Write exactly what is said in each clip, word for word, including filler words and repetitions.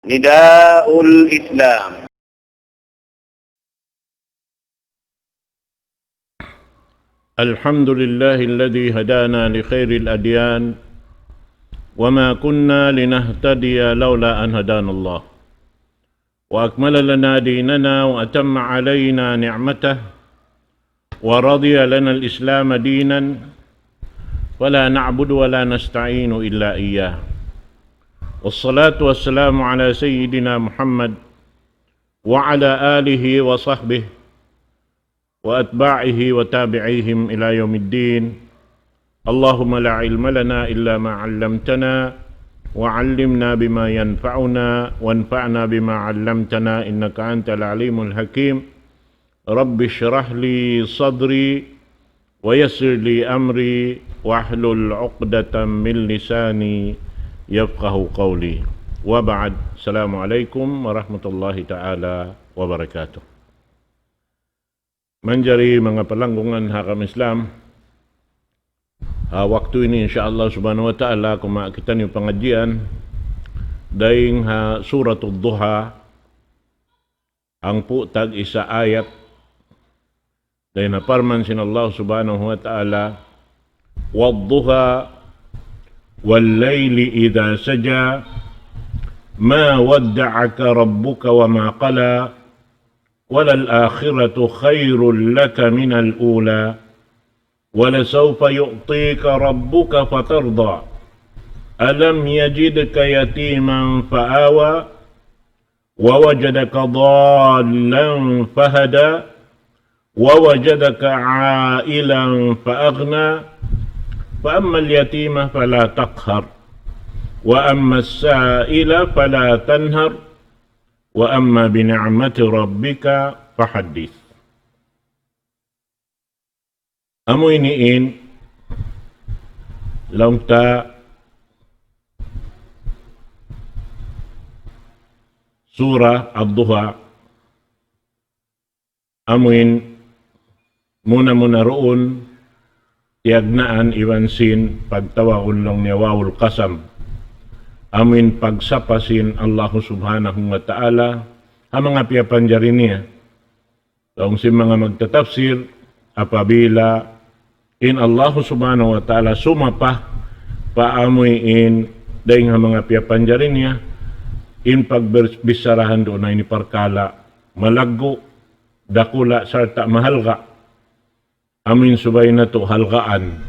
نداء الإسلام. الحمد لله الذي هدانا لخير الأديان، وما كنا لنهتدي لولا أن هدانا الله، وأكمل لنا ديننا وأتم علينا نعمته، ورضي لنا الإسلام دينا، فلا نعبد ولا نستعين إلا إياه. والصلاة والسلام على سيدنا محمد وعلى آله وصحبه وأتباعه وتابعيهم إلى يوم الدين. اللهم لا علم لنا إلا ما علمتنا، وعلمنا بما ينفعنا، وانفعنا بما علمتنا، إنك أنت العليم الحكيم. رب اشرح لي صدري، ويسر لي أمري، واحلل عقدة من لساني يفقه قولي. وبعد، السلام عليكم ورحمة الله تعالى وبركاته. Manjari manga palanggungan ha agama Islam, ha waktu ini, insya Allah subhanahu wa ta'ala, kumawa' kitaniyu pangadjian dayn ha Suratul Duha, hangpu' tag-isa ayat, dayn ha parman sin Allah subhanahu wa ta'ala, والضحى والليل إذا سجى ما ودعك ربك وما قلى وللآخرة خير لك من الأولى ولسوف يعطيك ربك فترضى ألم يجدك يتيما فآوى ووجدك ضالا فهدى ووجدك عائلا فأغنى فأما اليتيم فلا تقهر وأما السائل فلا تنهر وأما بنعمة ربك فحدث. Amu ini in laung ta Surah Ad-Duha, amu in muna-muna duun tiyagnaan iban sin pagtawagun laung niya wawul qasam. Amu in pagsapa sin Allahu subhanahu wa ta'ala ha manga piyapanjari niya. Laung sin manga magtatafsir, apabila in Allahu subhanahu wa ta'ala sumapa pa amu in dayn ha manga piyapanjari niya, in pagbicharahan duun na ini parkala' malaggu', dakula', sarta' mahalga'. Amu in subay natu' halgaan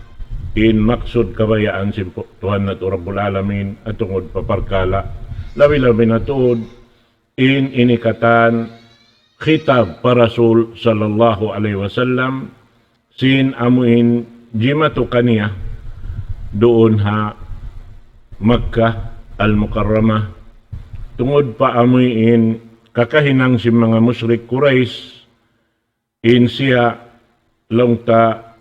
in maksud kabayaan sin Tuhan natu' Rabbul Alamin ha tungud pa parkala'. Labi-labi na tuud in ini katan khitab pa Rasul sallallahu alayhi wasallam sin amu in jimatu kaniya duun ha Makkah Al-Mukarramah. Tungud pa amu in kakahinang sin manga mushrik Quraysh, in siya laung ta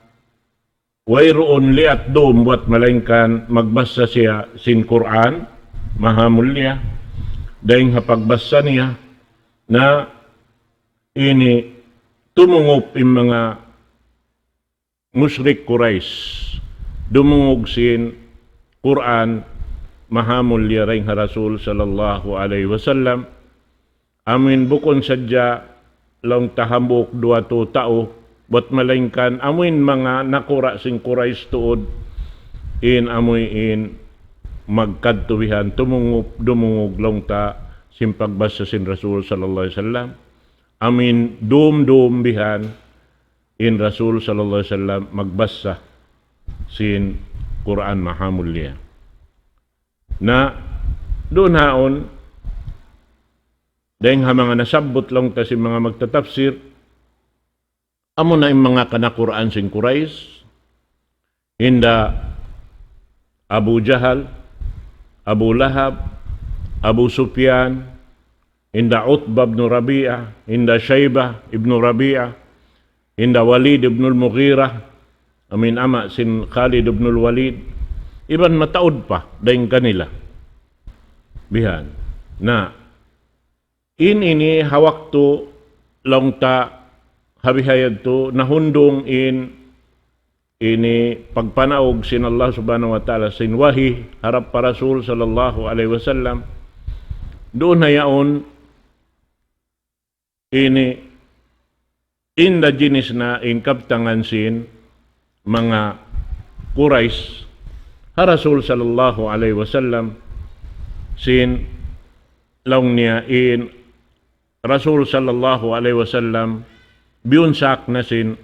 wayruun liyat dum buwat malaingkan magbasa siya sin Qur'an, maha mulia, dayn ha pagbasa niya na ini tumungup in manga mushrik Quraysh, dumungug sin Qur'an, maha mulia dayn ha Rasul sallallahu alayhi wasallam, amu in bukun sadja laung ta hambuuk duwa tu tau, bat malaingkan amu in manga nakura' sin Quraysh tuud, in amu in magkadtu bihan, tumungup, dumungug laung ta sin pagbasa sin Rasul sallallahu alayhi wasallam, amu in dum-dum bihan, in Rasul sallallahu alayhi wasallam magbasa sin Qur'an maha mulia. Na, duun haun, dayn ha manga nasabbut laung ta sin manga magtatafsir, amu na in manga kanakuraan sin Quraysh, hinda Abu Jahal, Abu Lahab, Abu Sufyan, hinda Utbah ibn Rabi'ah, hinda Shaybah ibn Rabi'ah, hinda Walid ibn al-Mughirah, amu in ama' sin Khalid ibn al-Walid, iban mataud pa dayn kanila. Bihan. Na, in ini ha waktu laung ta ha bihayadtu nahundung in ini pagpanaug sin Allah subhanahu wa ta'ala sin wahi harap pa Rasul sallallahu alayhi wasallam. duun ha yaun ini inda jinis na in kabtangan sin manga Quraysh ha Rasul sallallahu alayhi wasallam sin laung niya in Rasul sallallahu alayhi wasallam biyunsak na sin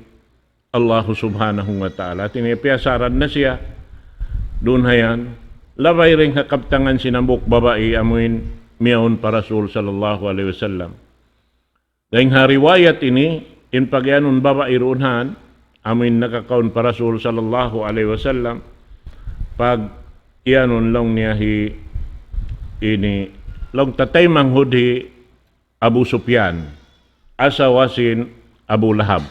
Allahu subhanahu wa ta'ala. Hāti niya piyasaran na siya duun ha yan. Labay dayn ha kabtangan sin hambuuk babai amuin miyawn pa Rasul sallallahu alayhi wasallam. Dayn ha riwayat ini, in pagiyanun babai duun ha yan, amuin nakakaun pa Rasul sallallahu alayhi wasallam, pagiyanun laung niya hi ini, laung ta taymanghud hi Abu Sufyan, asawa sin Abu Lahab.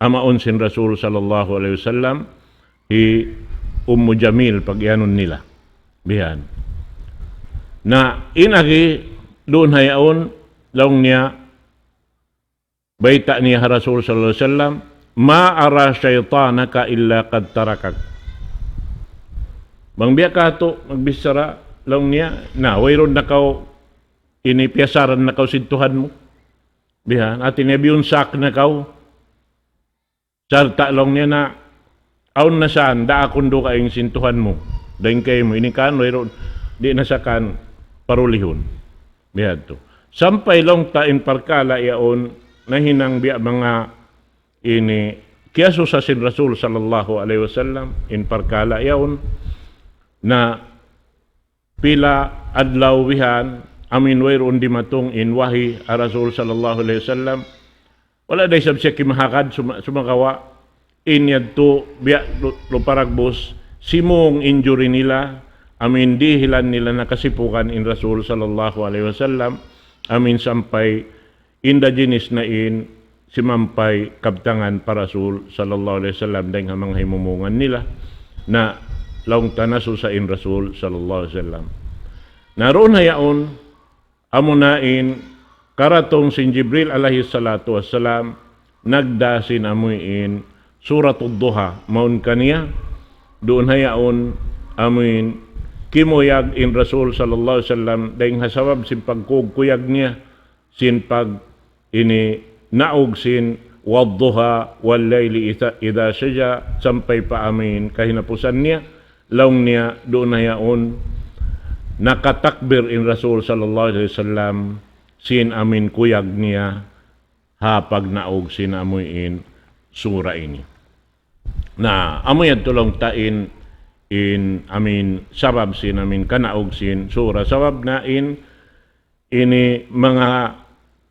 Amaun sin Rasul sallallahu alayhi wasallam, hi Ummu Jamil pagiyanun nila. Bihan. Na in agi duun ha yaun laung niya bayta' niya ha Rasul sallallahu alayhi wasallam, ما أرى شيطانك إلا قد تركك. Bang biya' katu' magbichara laung niya, na, wayruun na kaw ini piyasaran na kaw sin Tuhan mu. Bihan, hāti niya biyunsak na kaw. Sarta' laung niya na, awn na sa yan, daakun dugaing sin Tuhan mu. Dayn kaymu, ini kan, wayruun, di' na sa kan parulihun. Biya' tu. Sampay laung ta in parkala' yaun, nahinang biya' manga ini, kiyasusa sin Rasul sallallahu alayhi wasallam, in parkala' yaun, na pila adlaw bihan, amuin wayruun dimatung in wahi ha Rasul sallallahu alayhi wasallam. Wala' da isab siya kimahagad suma-, sumagawa', in yadtu biya' lu-, lupa dagbus, simūng injury nila, amuin dihilan nila na kasipugan in Rasul sallallahu alayhi wasallam, amuin sampay inda jinis na in simampay kabtangan pa Rasul sallallahu alayhi wasallam dayn ha manga himumungan nila na laung ta nasusa in Rasul sallallahu alayhi wasallam. Na duun ha yaun, amuna in karatung sin Jibril alayhi salatu wassalam, nagdā sin amuin Suratul Duha, mawn kaniya, duun ha yaun amuin kimuyag in Rasul sallallahu alayhi wasallam, dayn ha sabab sin pagkuyag niya, sin pag ini naug sin والضحى والليل إذا سجى sampay pa amuin kahinapusan niya, laung niya duun ha yaun nakatakbir in Rasul sallallahu alayhi wasallam sin amuin kuyag niya ha pagnaug sin amuin sura ini. Na, amu yadtu laung ta in, in amuin sabab sin amuin kanaug sin sura. Sabab na in ini manga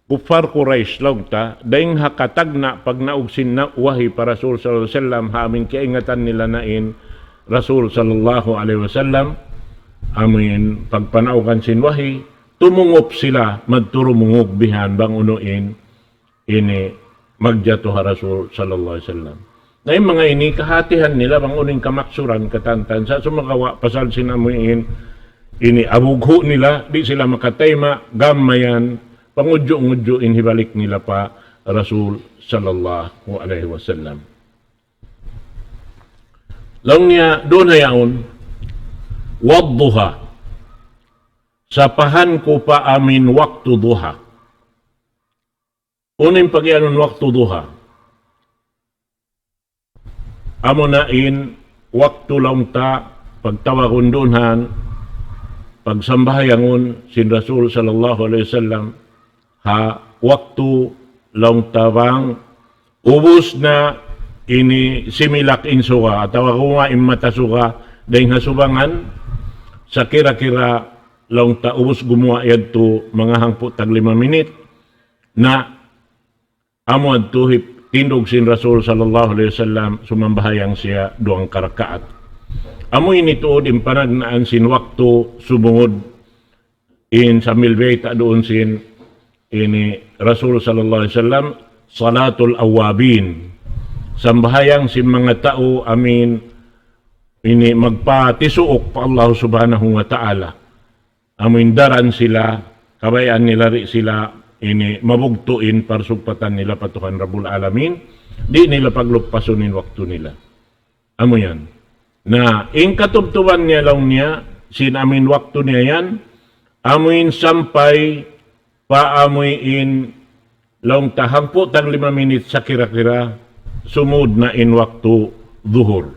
kuffar Quraysh laung ta, dayn ha katagna' pagnaug sin na-, wahi pa Rasul sallallahu alayhi wasallam, ha amuin kiyaingatan nila na in Rasul sallallahu alayhi wasallam, amuin pagpanaugan sin wahi, tumungup sila, magturumungug bihan bang unu in ini magjatu ha Rasul sallallahu alayhi wasallam. Na in manga ini kahatihan nila bang unu in kamaksuran katantan sa' sumagawa' pasal sin amuin ini abughu' nila, di' sila makatayma', gam mayan, pangudju'-ngudju' in hibalik nila pa Rasul sallallahu alayhi wasallam. Laung niya duun ha yaun, والضحى. Sapahan ku pa amuin waktu duha. Unu in pagiyanun waktu duha? Amuna in waktu laung ta pagtawagun duun ha yan, pagsambahayangun sin Rasul sallallahu alayhi wasallam, ha waktu laung ta bang ubus na ini similak in suga, atawa gumuwa' in mata suga, dayn ha subangan, sakira-kira laung ta ubus gumuwa' yadtu manga hangpu' tag lima minit, na amu yadtu hip-, tindug sin Rasul sallallahu alayhi wasallam, sumambahayang siya duwang karakaat. Amu ini tuud in panagnaan sin waktu sumungud in sambil bayta' duun sin ini Rasul sallallahu alayhi wasallam, salatul awwabin. Sambahayang sin manga tau amuin ini magpatisuuk pa Allah subhanahu wa ta'ala. Amuin daran sila, kabayaan nila di' sila ini mabugtu' in parsugpatan nila pa Tuhan Rabbul Alamin, di' nila pagluppasun in waktu nila. Amu yan. Na, in katubtuban niya laung niya, sin amuin waktu niya yan, Amuin sampay pa amuin laung ta hangpu' tag lima minit sa kira-kira sumud na in waktu duhur.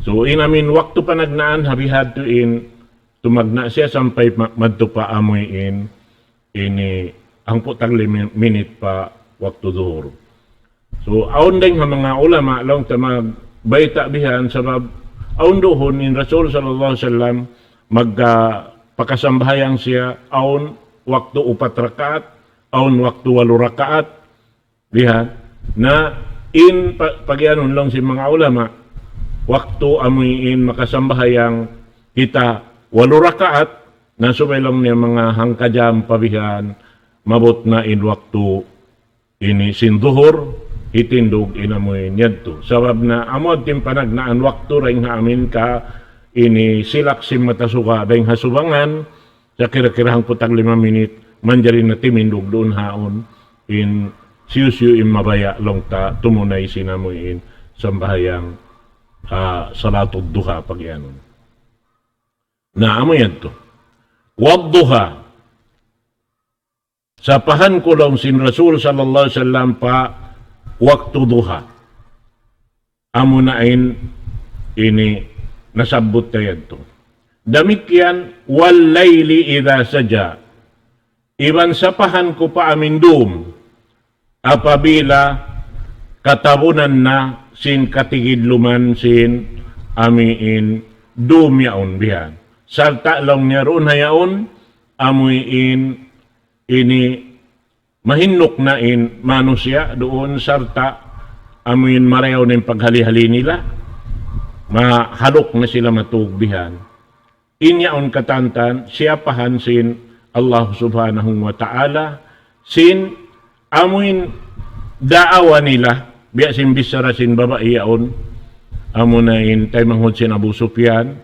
So, in amin waktu panagnaan ha bihadtu in tumagna' siya sampay ma-, madtu pa amuin ini hangpu' tag lima minit pa waktu duhur. So, awn dayng ha manga ulama laung ta magbayta' bihan sabab awn duun in Rasul sallallahu alayhi wasallam mag, ah, pakasambahayang siya awn waktu upat rakaat, awn waktu walu rakaat, bihan. Na in pa-, pagiyanun laung sin manga ulama, waktu amuin makasambahayang kita walu rakaat, na subay laung niya manga hangka jam pa bihan, maabut na in waktu ini sin duhur, hitindug in amuin yadtu. Sabab na amu yadtu in panagnaan waktu dayng ha amin ka ini silak sin mata suga dayng ha subangan, sa kira-kira hangpu' tag lima minit, manjari na timindug duun haun, in siyu-siyu in mabaya' laung ta tumunay sin amuin sambahayang, ah, salatud duha pagiyanun. Na, amu yadtu. Wadduha. Sapahan ku laung sin Rasul sallallahu alayhi wasallam pa waktu duha. Amu na in ini nasabbut ta yadtu. Damikkiyan, والليل إذا سجى. Iban sapahan ku pa amin dum, apabila katabunan na sin katigidluman sin amuin dum yaun bihan. Sarta' laung niya duun ha yaun, amuin ini mahinuk na in manusiya' duun sarta' amuin marayaw na in paghali-hali nila, mahaluk na sila matug bihan. In yaun katantan, siyapahan sin Allah Subhanahu wa Ta'ala, sin amuin daawa nila, biya' sin bichara sin babai yaun, amu na in taymanghud sin Abu Sufyan,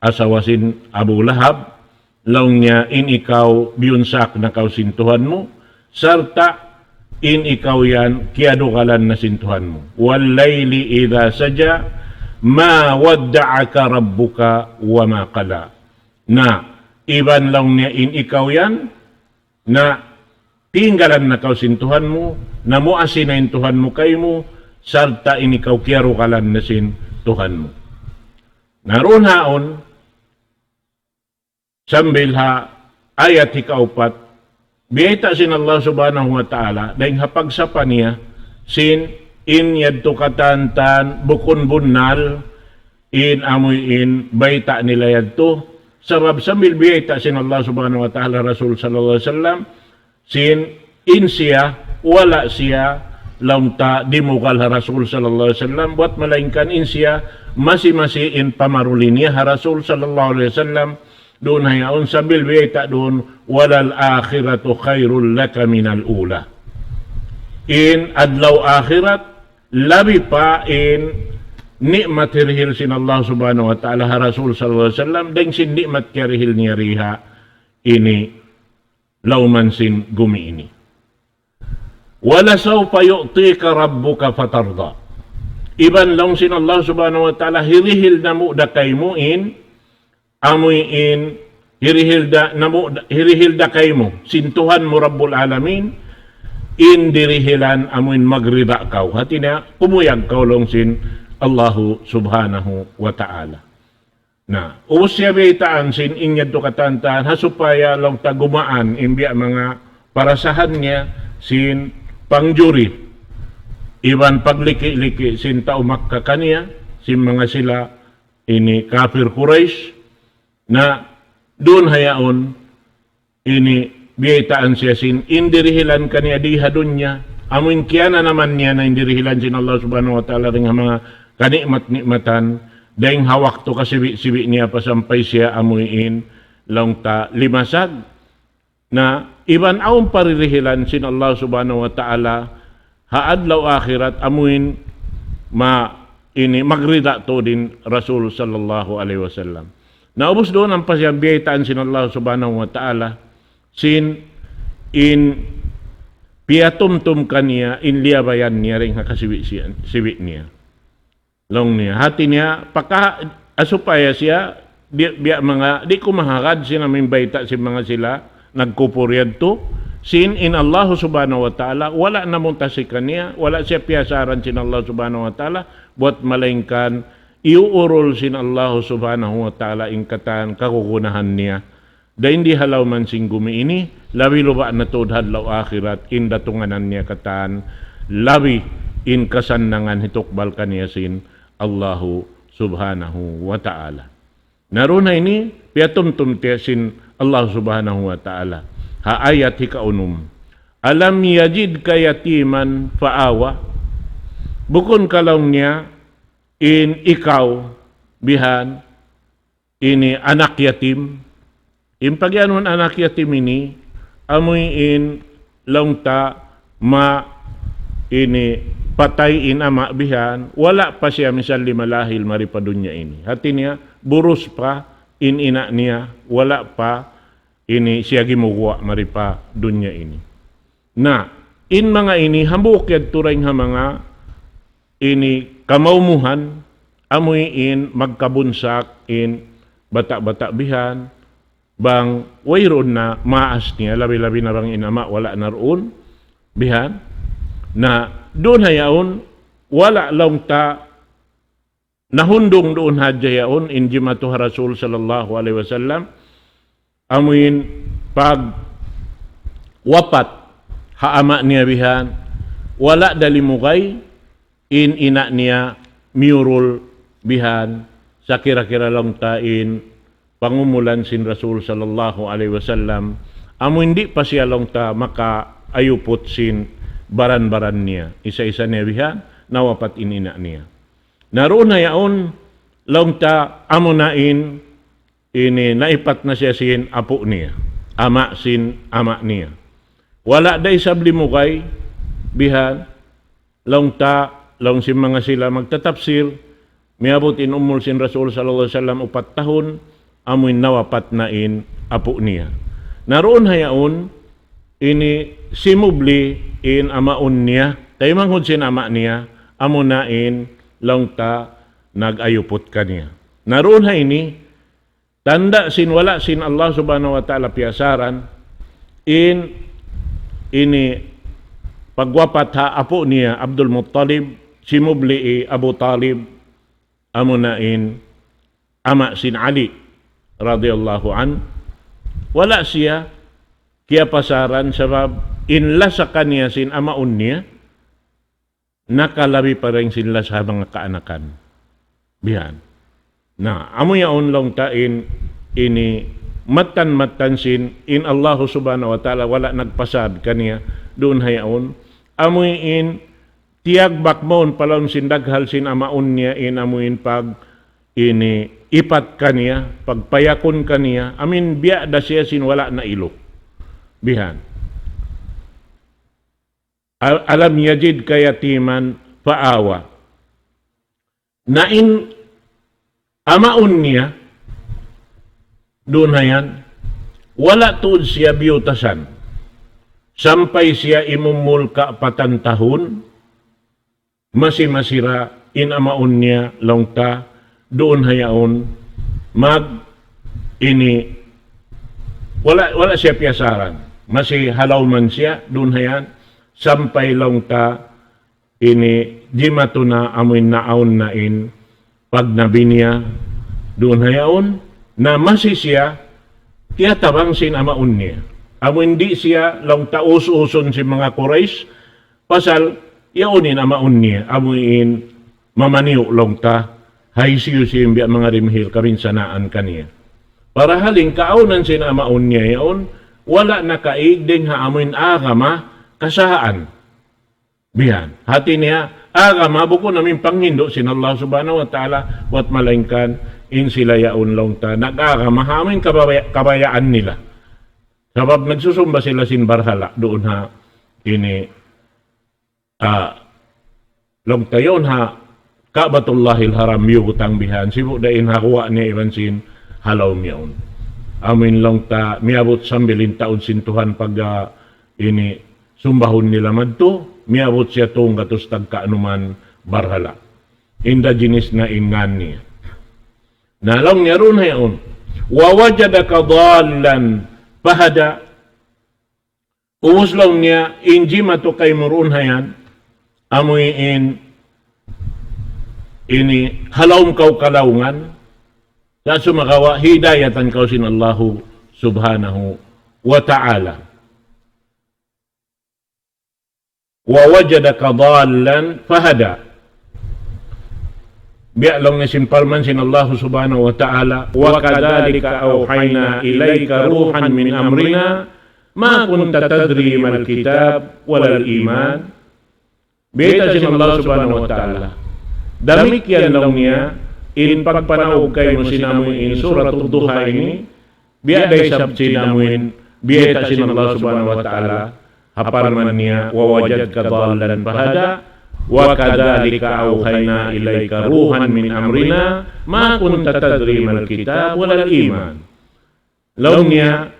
asawa sin Abu Lahab, laung niya in ikaw biyunsak na kaw sin Tuhan mu, sarta' in ikaw yan kiyadugalan na sin Tuhan mu. والليل إذا سجى ما ودعك ربك وما قلى. Na, iban laung niya in ikaw yan, na tinggalan na kaw sin Tuhan mu, na muasi na in Tuhan mu kaymu, sarta' in ikaw kiyadugalan na sin Tuhan mu. Na duun haun, sambil ha ayat hikaupat, biyayta' sin Allah Subhanahu wa Ta'ala, dayng ha pagsapa niya, sin in yadtu katantan bukun bunnal, in amuin bayta' nila yadtu, sabab sambil biyayta' sin Allah Subhanahu wa Ta'ala Rasul sallallahu alayhi wasallam, sin in siya, wala' siya, laung ta dimugal ha Rasul sallallahu alayhi wasallam, buat malaingkan in siya, masi-masi in pamaruli niya ha Rasul sallallahu alayhi wasallam, duun ha yaun sambil biyayta' duun, وللآخرة خير لك من الأولى. In adlaw akhirat, labi pa in ni'mat hirihil sin Allah Subhanahu wa Ta'ala ha Rasul sallallahu alayhi wasallam, dayng sin ni'mat kiyarihil niya di ha ini lawman sin gumi ini. ولسوف يعطيك ربك فترضى. Iban laung sin Allah Subhanahu wa Ta'ala, hirihil namu' da kaymu in, amuin, hirihil da namu', hirihil da kaymu sin Tuhan mu Rabbul Alamin, in dirihilan amuin magrida kaw. Hati niya, kumuyag kaw laung sin Allahu Subhanahu wa Ta'ala. Na, ubus siya biyaytaan sin in yadtu katantan, ha supaya laung ta gumaan in biya' manga parasahan niya sin pangjuri iban pagliki-liki sin tau Makkah kaniya, sin manga sila ini kafir Quraysh, na duun ha yaun, ini biyaytaan siya sin in dirihilan kaniya di ha dunya, amuin kiyananaman niya na in dirihilan sin Allah Subhanahu wa Ta'ala dayng ha manga kanikmat-nikmatan, dayng ha waktu kasibi'-sibi' niya pa sampay siya amuin laung ta limasag. Na iban awn pa dirihilan sin Allah Subhanahu wa Ta'ala ha adlaw akhirat amuin ma-, ini magrida tuud in Rasul sallallahu alayhi wasallam. Na ubus duun ampa siya biyaytaan sin Allah Subhanahu wa Ta'ala, sin in piyatumtum kaniya in liyabayan niya dayng ha kasibi' siya, sibi' niya. Laung niya, hati niya, paka-, ah, supaya siya di', biya' manga, di' ku mahagad sin amu in bayta' sin manga sila nagkupur yadtu. Sin in Allah Subhanahu wa Ta'ala, wala' namunta' sin kaniya, wala' siya piyasaran sin Allah Subhanahu wa Ta'ala, buwat malaingkan iyuurul sin Allah Subhanahu wa Ta'ala in katan kagunahan niya. Dayn di ha lawm sin gumi ini, labi-labi na tuud ha adlaw akhirat, in datungan niya katan, labi in kasannangan hitukbal kaniya sin Allahu Subhanahu wa Ta'ala. Na duun ha ini, piyatumtum ta sin Allah Subhanahu wa Ta'ala. Ha ayat hikaunum. ألم يجدك يتيما فآوى. Bukun ka laung niya in ikaw bihan ini anak yatim. In pagiyanun anak yatim ini, amu in laung ta ma ini patay in ama' bihan, wala' pa siya misal lima lahil mari pa dunya ini. Hati niya, burus pa in ina' niya, wala' pa ini siya gimuguwa' mari pa dunya ini. Na, in manga ini, hambuuk yadtu dayn ha manga ini kamaumuhan, amu in magkabunsak in bata'-bata' bihan, bang wayruun na maas niya, labi-labi na bang in ama' wala' na duun, bihan. Na, duun ha yaun, wala' laung ta nahundung duun hadja yaun, in jimatu ha Rasul sallallahu alayhi wasallam, amu in pagwapat ha ama' niya bihan, wala' da limugay in ina' niya miyurul bihan, sakira-kira laung ta in pangumulan sin Rasul sallallahu alayhi wasallam, amu in di' pa siya laung ta makaayuput sin baran-baran niya. Isa-isa niya bihan, nawapat in ina' niya. Na duun ha yaun, laung ta amu na in ini naipat na siya sin apu' niya, ama' sin ama' niya. Wala' da isab limugay bihan, laung ta, laung sin manga sila magtatapsir, miyabut in umul sin Rasul sallallahu alayhi wasallam upat tahun, amu in nawapat na in apu' niya. Na duun ha yaun, ini simubli in amaun niya, taymanghud sin ama' niya, amu na in laung ta nag-ayuput kaniya. Na duun ha ini, tanda' sin wala' sin Allah Subhanahu wa Ta'ala piyasaran, in ini pagwapat ha apu' niya Abdul Muttalib, simubli hi Abu Talib, amu na in ama' sin Ali radiyallahu anhu, wala' siya kiyapasaran sabab in lasa kaniya sin amaun niya, nakalabi pa dayn sin lasa ha manga kaanakan. Bihan. Na, amu yaun laung ta in, ini mattan-mattan sin, in Allahu Subhanahu wa Ta'ala wala' nagpasad kaniya, duun ha yaun. Amu in tiyagbak mawn pa lawm sin daghal sin amaun niya in amu in pag, ini ipat kaniya, pagpayakun kaniya, amu in biya' da siya sin wala' nailuk. Bihan. Al-, ألم يجدك يتيما فآوى. Na in amaun niya, duun ha yan, wala' tuud siya biyutasan. Sampay siya imumul kaapatan tahun, masi-masi ra in amaun niya laung ta, duun ha yaun, mag ini, wala', wala' siya piyasaran. Masi ha lawm siya, duun ha yan, sampay laung ta, ini jimatu na amu in naawn na in pagnabi niya duun ha yaun, na masi siya tiyatabang sin amaun niya. Amu in di' siya laung ta us-usun sin manga Quraysh, pasal yaun in amaun niya, amu in mamaniyu' laung ta, ha hisiyu-siyu in biya' manga dimihil kabinsanaan kaniya. Parahal in kaawnan sin amaun niya yaun, wala' nakaig dayn ha amu in agama kasahaan. Bihan. Hati niya, agama bukun amu in panghindu' sin Allah Subhanahu wa Ta'ala, buwat malaingkan in sila yaun laung ta nag-agama ha amu in kabaya-, kabayaan nila. Sabab nagsusumba sila sin barhala' duun ha ini, ah, laung ta yaun ha Ka'batullahil Haram, miyubutang bihan, sibu' da in ha guwa' niya iban sin ha lawm yaun. Amu in laung ta miyabut sambil in taud sin Tuhan pag, ah, ini sumbahun nila madtu, miyabut siya tunggatus tagkaanuman barhala'. Indigenous na in ngan niya. Na laung niya duun ha yaun. ووجدك ضالا فهدى. Ubus laung niya, in jimatu kaymu duun ha yan, amuin ini ha lawm kaw kalaungan, sa' sumagawa' hidayatan kaw sin Allahu subhanahu wa ta'ala. ووجدك ضالا فهدى. Biya' laung niya sin parman sin Allahu subhanahu wa ta'ala, وكذلك أوحينا إليك روحا من أمرنا ما كنت تدري ما الكتاب ولا الإيمان. Bayta' sin Allah subhanahu wa ta'ala. Damikkiyan laung niya, in pagpanaug kaymu sin amuin Suratul Duha ini, biya' da isab sin amuin, bayta' sin Allah subhanahu wa ta'ala, ha parman niya, ووجدك ضالا فهدى، وكذلك أوحينا إليك روحا من أمرنا ما كنت تدري ما الكتاب ولا الإيمان. Laung niya,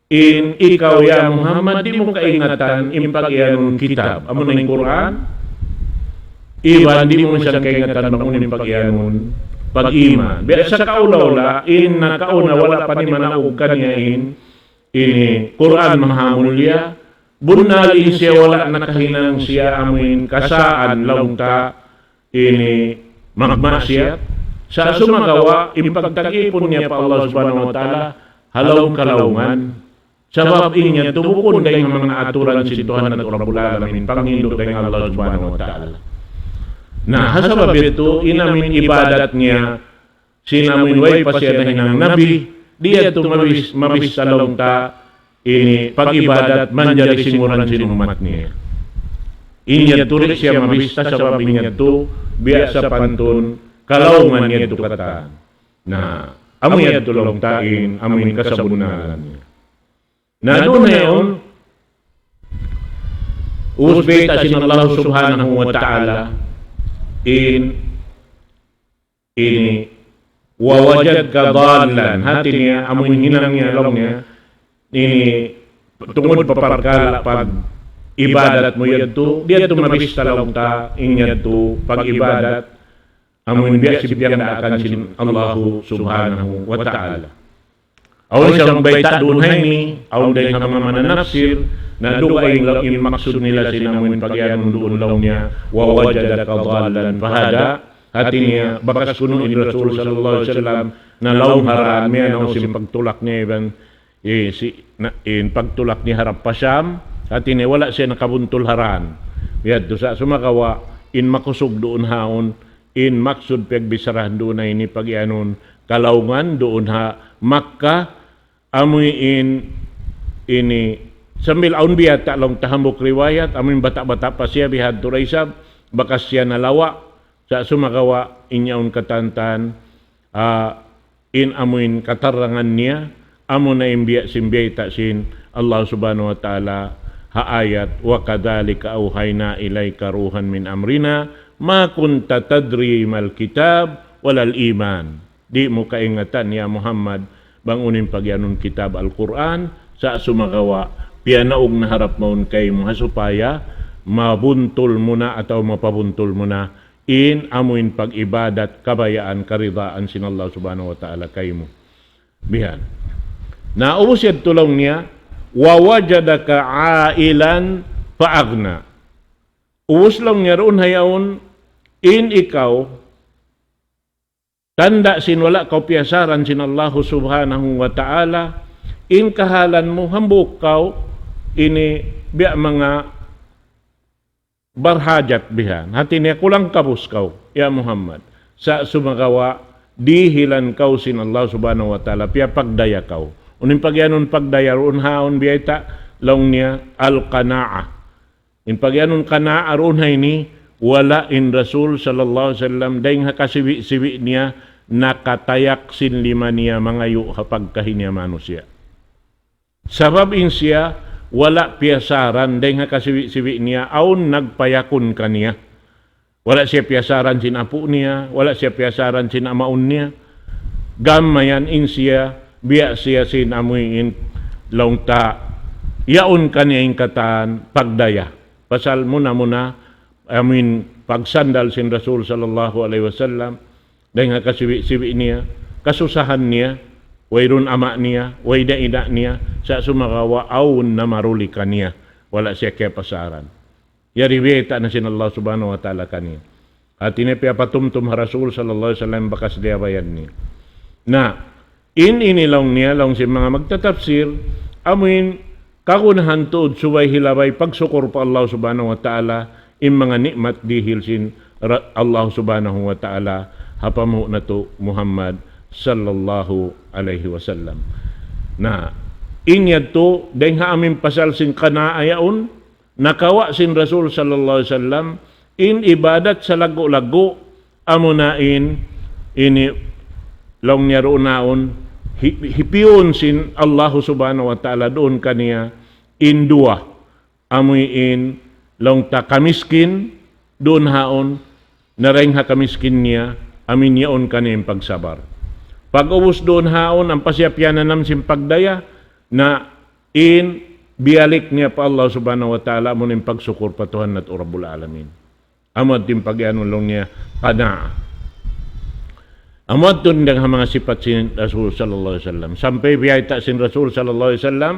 in ikaw ya Muhammad, di' mu kaingatan in pag-iyanun kitab. Amu na in Qur'an, iban di' mu siya kaingatan bang unu in pag-iyanun pag-iman. Biya' sa kaula-ula, in nakauna wala' pa niya manaug kaniya in, ini Qur'an mahamulya, bunnal in siya wala' nakahinang siya amuin kasaan laung ta, ini magmaksiyat. Sa' sumagawa', in pagtag-ipun niya pa Allah subhanahu wa ta'ala, ha lawm kalaungan. Sabab in yadtu bukun dayn ha manga aturan sin Tuhan natu' Rabbul Alamin, panghindu' dayn ha Allah subhanahu wa ta'ala. Na, ha sabab yadtu, in amuin ibadat niya, sin amuin way pa siya nahinang nabi, di' yadtu mabis-, mabista laung ta, ini pag-ibadat manjari singuran sin ummat niya. In yadtu di' siya mabista sabab in yadtu biya' sapantun kalaungan yadtu katan. Na, amu yadtu laung ta in, amuin kasabunnalan niya. Na duun na yaun, ubus bayta' sin Allah subhanahu wa ta'ala, in ini, ووجدك ضالا. Hati niya, amuin hinang niya, laung niya, ini, tungud pa parkala' pag-ibadat mu yadtu, di' yadtu mabista laung ta, in yadtu pag-ibadat, amuin biya' sin piyagdaakan sin Allahu subhanahu wa ta'ala. Awn isab bayta' duun ha ini, awn dayn ha manga mananapsir, na dugaing laung in maksud nila sin amuin pag-iyanun duun laung niya, ووجدك ضالا فهدى. Hati niya, bakas kunu' in Rasul sallallahu alayhi wasallam, na lawm ha dān, miyanaw sin pagtulak niya iban, eh, si, na, in pagtulak niya harap pa Sham, hati niya wala' siya nakabuntul ha dān. Yadtu sa' sumagawa', in makusug duun haun, in maksud piyagbicharahan duun na ini pag-iyanun kalaungan duun ha Makkah, amuin ini sambil awn biyata' laung ta hambuuk riwayat, amuin bata'-bata' pa siya bihadtu da isab, bakas siya nalawa', sa' sumagawa' in yaun katantan, ah, in amuin katarangan niya, amu na in biya' sin biyayta' sin Allah subhanahu wa ta'ala ha ayat, وكذلك أوحينا إليك روحا من أمرنا ما كنت تدري ما الكتاب ولا الإيمان. Di' mu kaingatan ya Muhammad, bang unu in pag-iyanun kitab Al-Qur'an, sa' sumagawa', piyanaug na harap mawn kaymu ha supaya mabuntul mu na atawa mapabuntul mu na in amuin pag-ibadat kabayaan karidaan sin Allah subhanahu wa ta'ala kaymu. Bihan. Na ubus yadtu laung niya, ووجدك عائلا فأغنى. Ubus laung niya duun ha yaun, in ikaw, tanda' sin wala' kaw piyasaran sin Allahu subhanahu wa ta'ala, in kahalan mu hambuuk kaw, ini biya' manga barhajat bihan. Hati niya kulang kabus kaw, ya Muhammad. Sa' sumagawa' dihilan kaw sin Allah subhanahu wa ta'ala, piyapagdaya kaw. Unu in pag-iyanun pagdaya duun haun biyayta', laung niya al-qana'ah. In pag-iyanun qana'ah duun ha ini, wala' in Rasul sallallahu alayhi wasallam, dayng ha kasibi'-sibi' niya, nakatayak sin lima niya mangayu' ha pagkahi niya manusiya'. Sabab in siya, wala' piyasaran dayng ha kasibi'-sibi' niya, awn nagpayakun kaniya. Wala' siya piyasaran sin apu' niya, wala' siya piyasaran sin amaun niya. Gam mayan in siya, biya' siya sin amuin laung ta, yaun kaniya in katan pagdaya. Pasal muna-muna, amuin pagsandal sin Rasul sallallahu alayhi wasallam, dayng ha kasibi'-sibi' niya, kasusahan niya, wayruun ama' niya, way da ina' niya, sa' sumagawa' awn namaruli kaniya, wala' siya kiyapasaran. Yari biyayta' na sin Allah Subhanahu wa Ta'ala kaniya. Hati niya piyapatumtum ha Rasul sallallahu alayhi wasallam bakas diyabayan niya. Na, in ini laung niya, laung sin manga magtatafsir, amuin kagunahan tuud subay hilabay pagsukur pa Allah Subhanahu wa Ta'ala, in manga ni'mat dihil sin Ra-, Allah Subhanahu wa Ta'ala, ha pamuhu' natu' Muhammad sallallahu alayhi wasallam. Na, in yadtu, dayng ha amin pasal sin qanaa yaun, nakawa' sin Rasul sallallahu alayhi wasallam, in ibadat salaggu'-laggu', amuna in, ini, laung niya duun yaun, hi-, hipiyun sin Allahu Subhanahu wa Ta'ala duun kaniya, in duwa, amuin, laung ta kamiskin, duun haun, na dayng ha kamiskin niya, amuin yaun kaniya in pagsabar. Pag'ubus duun haun, ampa siya piyananam sin pagdaya, na in biyalik niya pa Allah Subhanahu wa Ta'ala, amun in pagsukur pa Tuhan natu' Rabbul Alamin. Amu yadtu in pag-iyanun laung niya, qanaa. Amu yadtu in dayng ha manga sipat sin Rasul sallallahu alayhi wasallam. Sampay biyayta' sin Rasul sallallahu alayhi wasallam,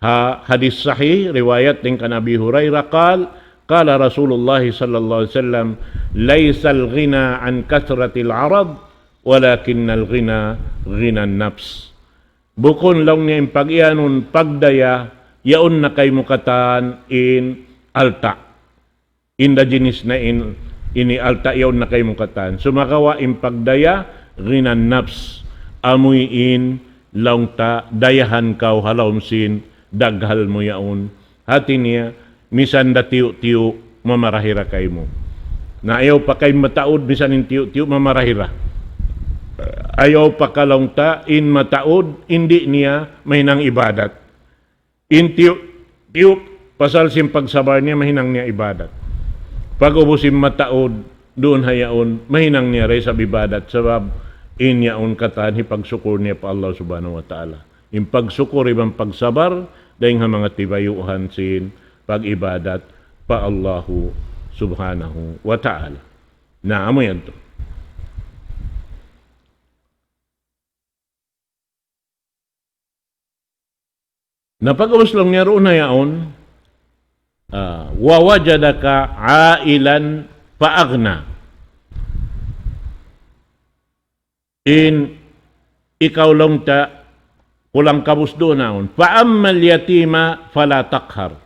ha hadis sahih, riwayat dayng kan Abi Hurairah, قال، قال رسول الله صلى الله عليه وسلم، ليس الغنى عن كثرة العرض، ولكن الغنى غنى النفس. Bukun laung niya in pag-iyanun pagdaya, yaun na kaymu katan in alta'. In da jinis na in, ini alta' yaun na kaymu katan. Sumagawa' in pagdaya, غنى النفس. Amuin laung ta dayahan kaw ha lawm sin daghal mu yaun. Hati niya, misan da tiyu'-tiyu' mamarahira kaymu. Na ayaw pa kay mataud, misan in tiyu'-tiyu' mamarahira. Ayaw pa ka laung ta, in mataud, in di' niya mahinang ibadat. In tiyu'-tiyu' pasal sin pagsabar niya, mahinang niya ibadat. Pag'ubus in mataud, duun ha yaun, mahinang niya da isab ibadat, sabab in yaun katan hipagsukur niya pa Allah Subhanahu wa Ta'ala. In pagsukur iban pagsabar, dayng ha manga tibayuan sin pag-ibadat pa Allahu Subhanahu wa Ta'ala. Na, amu yadtu. Na pag'ubus laung niya duun na yaun, ah, ووجدك عائلا فأغنى. In ikaw laung ta kulang-kabus duun na yaun. فأما اليتيم فلا تقهر.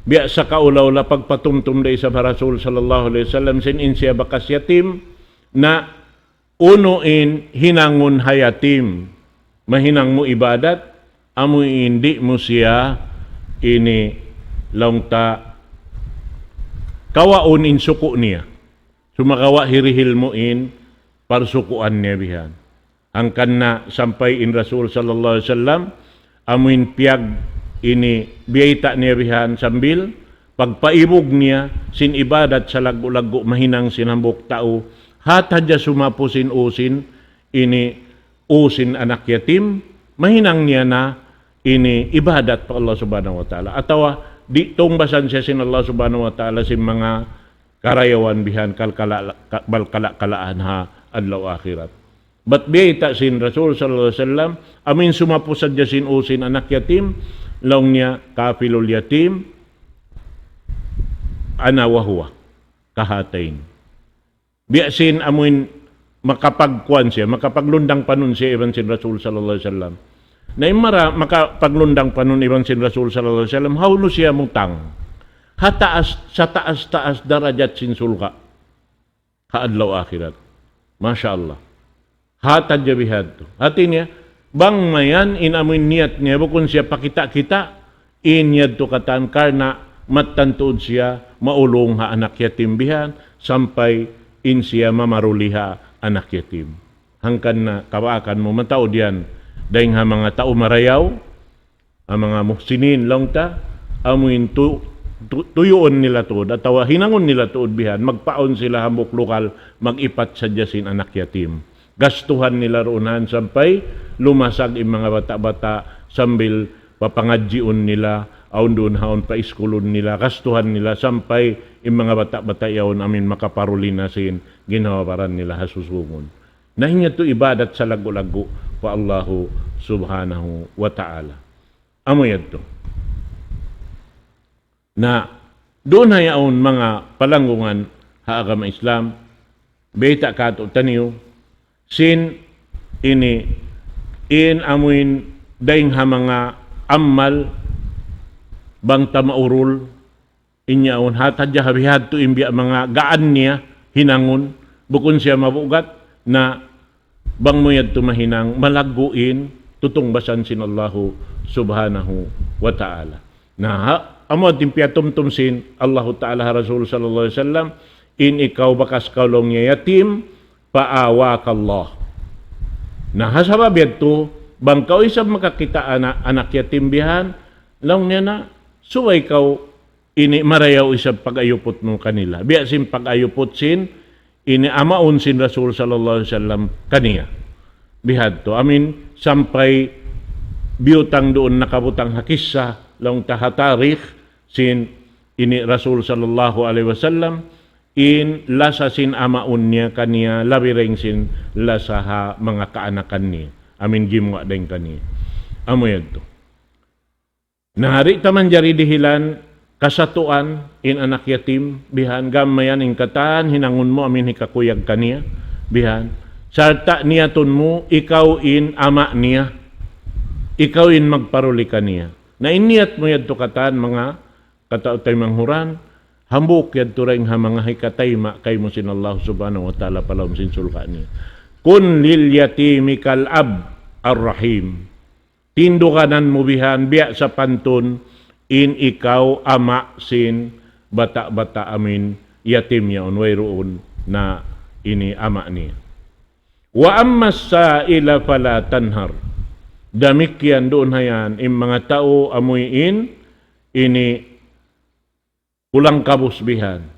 Biya' sa kaula-ula pagpatumtum da isab ha Rasul sallallahu alayhi wasallam sin in siya bakas yatim, na unu in hinangun ha yatim, mahinang mu ibadat, amu in di' mu siya ini laung ta kawaun in suku' niya. Sumagawa' hirihil mu in parsukuan niya bihan. Hangkan na sampay in Rasul sallallahu alayhi wasallam, amuin piyag ini biyayta' niya bihan sambil pagpaibug niya sin ibadat salaggu'-laggu' mahinang sin hambuuk tau, hat hadja sumapu sin u sin ini u sin anak yatim, mahinang niya na ini ibadat pa Allah Subhanahu wa Ta'ala. Atawa di' tungbasan siya sin Allah Subhanahu wa Ta'ala sin manga karayawan bihan kal-, kala-, ka-, bal kala-kalaan ha adlaw akhirat. Bat biyayta' sin Rasul sallallahu alayhi wasallam, amuin sumapu sadja sin u sin anak yatim, laung niya كافل اليتيم أنا وهو كهاتين. Biya' sin amuin makapagkuan siya, makapaglundang panun siya iban sin Rasul sallallahu alayhi wasallam. Na in mara makapaglundang panun iban sin Rasul sallallahu alayhi wasallam, hawnu siya mutang. Ha taas, sataas-taas darajat sin surga' ha adlaw akhirat. Masha Allah. Hat hadja bihadtu. Hati niya, bang mayan in amuin niyat niya, bukun siya pakita'-kita', in yadtu katan karna' mattan tuud siya maulung ha anak yatim bihan, sampay in siya mamaruli ha anak yatim. Hangkan na kabaakan mu mataud yan, dayng ha manga tau marayaw, ha manga muhsinin laung ta, amuin tu-, tu-, tuyuun nila tuud, atawa hinangun nila tuud bihan, magpaun sila hambuuk lugal, mag-ipat sadja sin anak yatim. Gastuhan nila duun han sampay lumasag in manga bata'-bata', sambil papangadjiun nila, awn duun haun paiskulun nila, gastuhan nila sampay in manga bata'-bata' yaun amuin makaparuli na sin ginhawa-baran nila ha susungun. Na in yadtu ibadat salaggu'-laggu' pa Allahu Subhanahu wa Ta'ala. Amu yadtu. Na, duun na yaun manga palanggungan ha agama Islam, bayta' kātu'niyu, sin ini, in amuin dayng ha manga amal bang ta maurul, in yaun, hāti hadja ha bihadtu in biya' manga gaan niya hinangun, bukun siya mabugat, na bang mu yadtu mahinang, malaggu' in tutungbasan sin Allahu Subhanahu wa Ta'ala. Na, ha, amu in piyatumtum sin Allahu Ta'ala ha Rasul sallallahu alayhi wasallam, in ikaw bakas kaw laung niya yatim, فآواك الله. Na, ha sabab yadtu, bang kaw isab makakita' ana-, anak yatim bihan, laung niya na, subay kaw ini marayaw isab pag-ayuput mu kanila. Biya' sin pag-ayuput sin, ini amaun sin Rasul sallallahu alayhi wasallam kaniya. Bihadtu, amin, sampay biyutang duun nakabutang ha kissa, laung ta ha tarikh, sin ini Rasul sallallahu alayhi wasallam, in lasa sin amaun niya kaniya, labi dayng sin lasa ha manga kaanakan niya. Amin gimuwa' dayng kaniya. Amu yadtu. Na di' ta manjari dihilan kasatuan in anak yatim, bihan, gam mayan in katan hinangun mu amin hikakuyag kaniya, bihan. Sarta' niyatun mu, ikaw in ama' niya, ikaw in magparuli kaniya. Na in niyat mu yadtu katan manga kataw-taymanghuran, hambuuk yadtu dayng ha manga hikatayma' kaymu sin Allah Subhanahu wa Ta'ala pa lawm sin surga' niya. كن لليتيم كالأب الرحيم. Tinduganan mu bihan, biya' sapantun in ikaw ama' sin bata'-bata' amin yatim yaun, wayruun na ini ama' niya. وأما السائل فلا تنهر. Damikkiyan duun hayan in manga tau amuin ini kulang kabus bihan.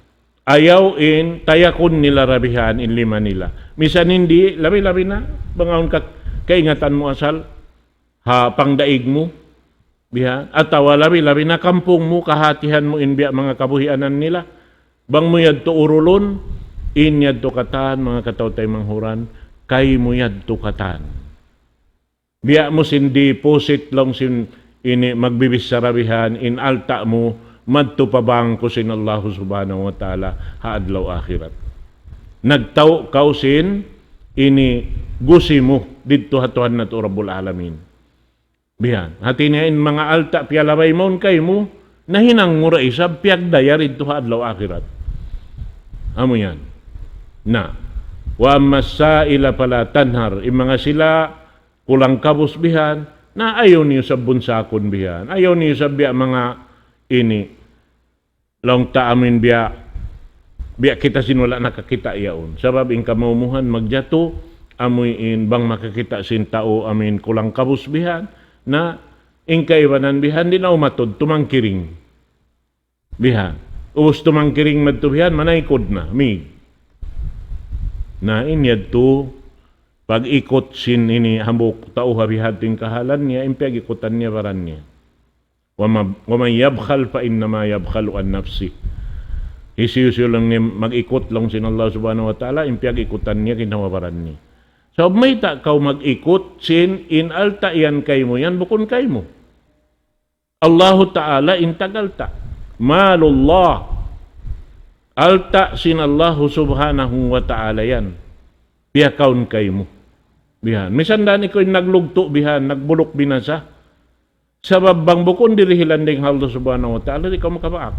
Ayaw in tayakun nila ra bihan in lima nila. Misan in di', labi-labi na, bang awn ka-, kaingatan mu asal, ha pangdaig mu, bihan, atawa labi-labi na kampung mu, kahatihan mu in biya' manga kabuhianan nila. Bang mu yadtu urulun, in yadtu katan, manga kataw-taymanghuran, kaymu yadtu katan. Biya' mu sin deposit laung sin ini magbibichara bihan, in alta' mu, madtu pa bangko sin Allahu Subhanahu wa Ta'ala ha adlaw akhirat. Nagtau' kaw sin ini gusi mu didtu ha Tuhan natu' Rabbul Alamin. Bihan. Hati niya in manga alta' piyalabay mawn kaymu, nahinang mu ra isab piyagdaya didtu ha adlaw akhirat. Amu yan. Na, وأما السائل فلا تنهر. In manga sila kulang kabus bihan, na ayaw niyu isab bunsakun bihan. Ayaw niyu isab biya' manga ini. Laung ta amin biya', biya' kita sin wala' nakakita' yaun. Sabab in kamaumuhan magjatu, amuin bang makakita' sin tau amin kulang kabus bihan, na in kaibanan bihan di' na umatud, tumangkiring. Bihan. Ubus tumangkiring madtu bihan, manaykud na, mig. Na in yadtu, pag-ikut sin ini hambuuk tau ha bihadtu in kahalan niya, in piyag-ikutan niya baran niya. وما-, ومن يبخل فإنما يبخل عن نفسه. Hisiyu-siyu laung niya mag-ikut laung sin Allah Subhanahu wa Ta'ala, in piyag-ikutan niya ginhawa-baran niya. Sabab mayta' kaw mag-ikut sin in alta' yan kaymu yan, bukun kaymu. Allahu Ta'ala in tag-alta'. مال الله. Alta' sin Allahu Subhanahu wa Ta'ala yan. Piyakaun kaymu. Bihan. Misan da isab ikaw in naglugtu' bihan, nagbuluk binasa. Sabab bang bukun dihilan dayn ha Allah Subhanahu wa Ta'ala, di' kaw makabaak.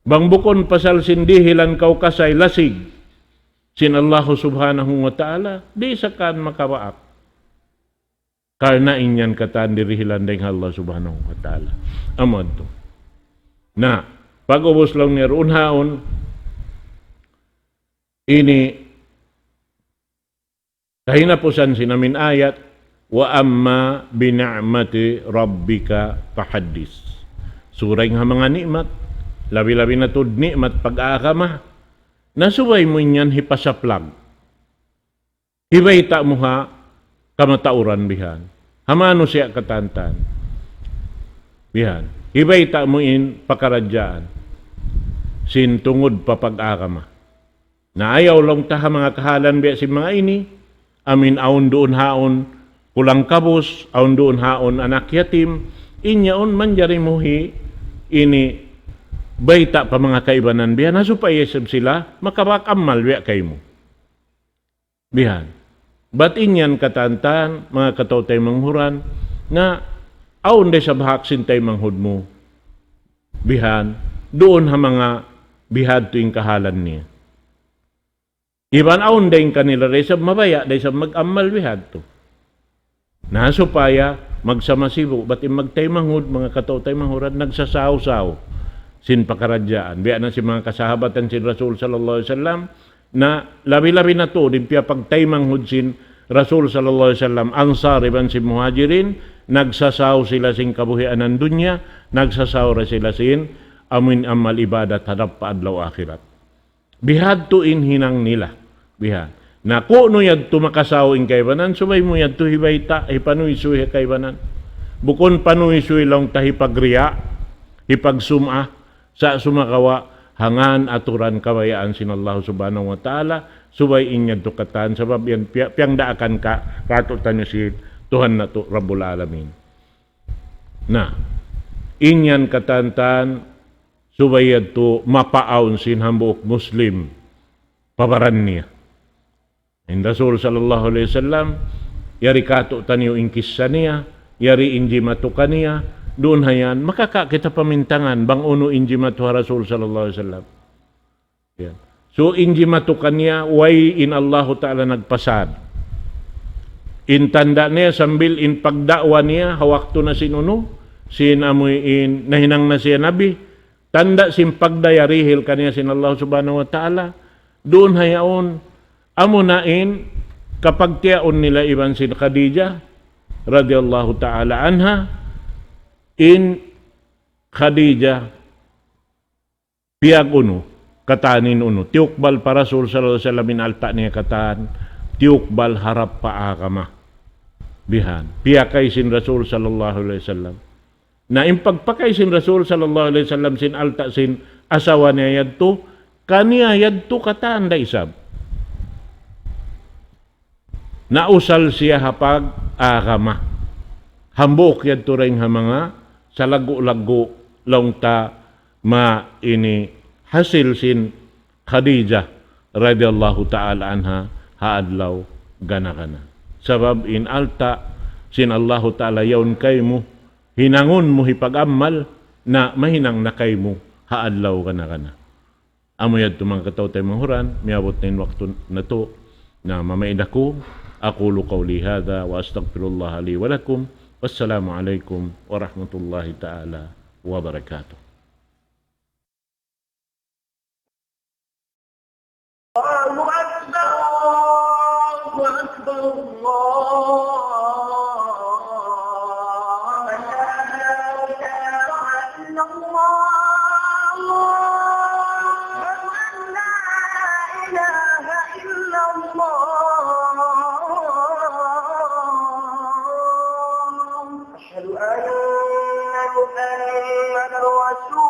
Bang bukun pasal sin dihilan kaw kasay lasig sin Allah Subhanahu wa Ta'ala, di' sa kaw makabaak. Karna' in yan katan dihilan dayn ha Allah Subhanahu wa Ta'ala. Amu yadtu. Na, pag-ubus laung niya duun haun, ini kahinapusan sin amin ayat, وأما بنعمة ربك فحدث. Sura in ha manga ni'mat, labi-labi na tuud ni'mat pag-agama, na subay mu in yan hipasaplag. Hibayta' mu ha kamatauran bihan. Ha manusiya' katantan. Bihan. Hibayta' mu in pakaradjaan sin tungud pa pag-agama. Na ayaw laung ta ha manga kahalan biya' sin manga ini, amin awn duun haun kulang kabus, awn duun haun anak yatim, in yaun manjari mu hi ini bayta' pa manga kaibanan biya' na supaya isab sila makabak amal biya' kaymu. Bihan. Bat in yan katantan, manga kataw-taymanghuran, na awn da isab hak sin taymanghud mu. Bihan. Duun ha manga bihadtu in kahalan niya. Iban awn da in kanila da isab mabaya', da isab mag-amal bihadtu. Na supaya magsama sibu', bat in magtaymanghud, manga kataw-taymanghuran, nagsasaw-saw sin pakaradjaan. Biya' na sin manga kasahabatan sin Rasul sallallahu alayhi wasallam, na labi-labi na tuud in piyapagtaymanghud sin Rasul sallallahu alayhi wasallam, Ansar iban sin Muhajirin, nagsasaw sila sin kabuhianan dunya, nagsasaw da sila sin amuin amal ibadat harap pa adlaw akhirat. Bihadtu in hinang nila. Bihan. Na kunu' yadtu makasaw in kaibanan, subay mu yadtu hibayta', hipanuysuy ha kaibanan. Bukun panuysuy laung ta hipagriya', hipagsum'a, sa' sumagawa', ha ngan aturan kabayaan sin Allah Subhanahu wa Ta'ala, subay in yadtu katan, sabab yan piya-, piyangdaakan ka, kātu'niyu sin Tuhan natu' Rabbul Alamin. Na, in yan katantan, subay yadtu mapaawn sin hambuuk Muslim pa baran niya. In Rasul sallallahu alayhi wasallam, yari kātu'niyu in kissa niya, yari in jimatu kaniya, duun ha yan, makakawa' kita pamintangan, bang unu in jimatu ha Rasul sallallahu alayhi wasallam. Yan. So, in jimatu kaniya, way in Allahu Ta'ala nagpasad. In tanda' niya sambil in pagda'wa niya, ha waktu na sin unu, sin amuin nahinang na siya nabi, tanda' sin pagdayarihil kaniya sin Allah Subhanahu wa Ta'ala, duun ha yaun, amuna in kapagtiyaun nila iban sin Khadijah, radiyallahu ta'ala anha, in Khadijah, piyag unu, katan in unu, tiyukbal pa Rasul sallallahu alayhi wasallam in alta' niya katan, tiyukbal harap pa agama. Bihan, piyakay sin Rasul sallallahu alayhi wasallam. Na in pagpakay sin Rasul sallallahu alayhi wasallam sin alta' sin asawa niya yadtu, kaniya yadtu katan da isab. Nausal siya ha pag-agama. Hambuuk yadtu dayn ha manga salaggu'-laggu' laung ta ma ini hasil sin Khadijah radiyallahu ta'ala anha ha adlaw gana-gana. Sabab in alta' sin Allahu Ta'ala yaun kaymu, hinangun mu hipag-amal na mahinang na kaymu ha adlaw gana-gana. Amu yadtu manga kataw-taymanghuran, miyabut na in waktu natu', na mamaid aku, أقول قولي هذا وأستغفر الله لي ولكم. والسلام عليكم ورحمة الله تعالى وبركاته. الله أكبر، الله أكبر، الله أكبر. أشهد أن لا إله إلا الله. أشهد أن لا إله إلا الله. أشهد أن محمدا رسول